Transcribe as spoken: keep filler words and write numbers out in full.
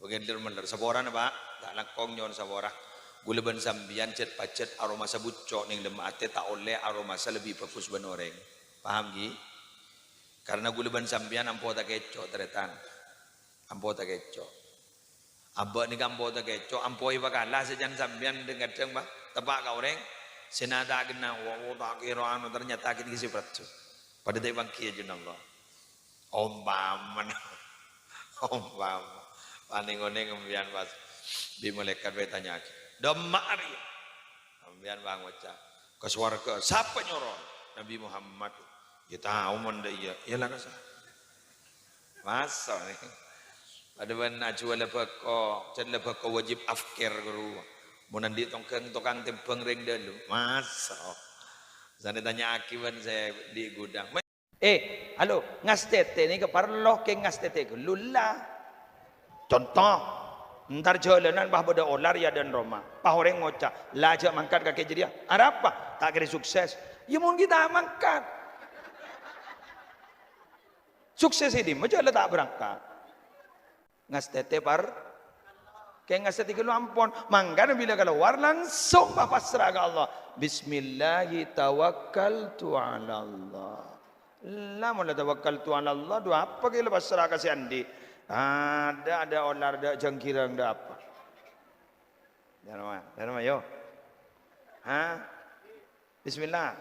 Ghender-mender. Saporana, Pak. Ta' langkong nyo'on sapora. Ghulâ bân sampèyan jhât-pajhât aromasa bucco' neng dâlem atè, ta' ollè aromasa lebbi bhâghus bân orèng. Paham, ghi? Karna ghulâ bân sampèyan ampo takèco', tarètan. Ampo takèco'. Abâ' nèka ampo takèco', ampo èpakala sè can sampèyan dhâng-kadhâng, Pak. Teppa' ka orèng sè nata' ghenna, "Wa, wa, ta' kèra anu, ternyata ghi' nèka sè pradhu." Padâ ta' èpangghi, ya, jun Allah. Ompamana. Ompama. Panèng-onèng sampèyan pas bi' malaèkat bhâi tanya'aghi. "Dâ'emma arèya?" Sampèyan bhâi ngoca', "Ka sowarghâ." "Sapa nyoro?" "Nabbhi Muhammad." "Ya tao mon dâ' iyâ. Iyâ la kasa." Masa' nè. Padâ bân ajhuwâlâ bhâko, jhât la bhâko wajib afkir ghâruwa. Mon andi' tongghâng tokang tèmbhâng rèng dâlu. Masa'. Sanè tanya'aghi bân sè di' ghudhâng. Eh, halo, ngastètè nèka parlo kèng ngastètè ghâllu la. Conto, entar jhâlânan pas bâdâ olar è adâ'na roma. Pas orèng ngoca', "La jhâ' mangkat kakè jârèya." "Arapa?" "Ta' kèra sukses." "Yâ mon ghi' ta' mangkat. Sukses è dimma jhâ' la ta' berangkat." Ngastètè par-, kèng ngastètè ghâllu ampon. Mangkana bilâ kalowar langsung papassra ka Allah. "Bismillahi tawakkaltu 'alallah." La, mon la tawakkaltu 'alallah, dhu apa kèya la passra ka sè andi'? Adâ', adâ' olar, adâ' jhângghirâng, adâ' apa? Dâ'emma, dâ'emma, yo. Ha? Bismillah.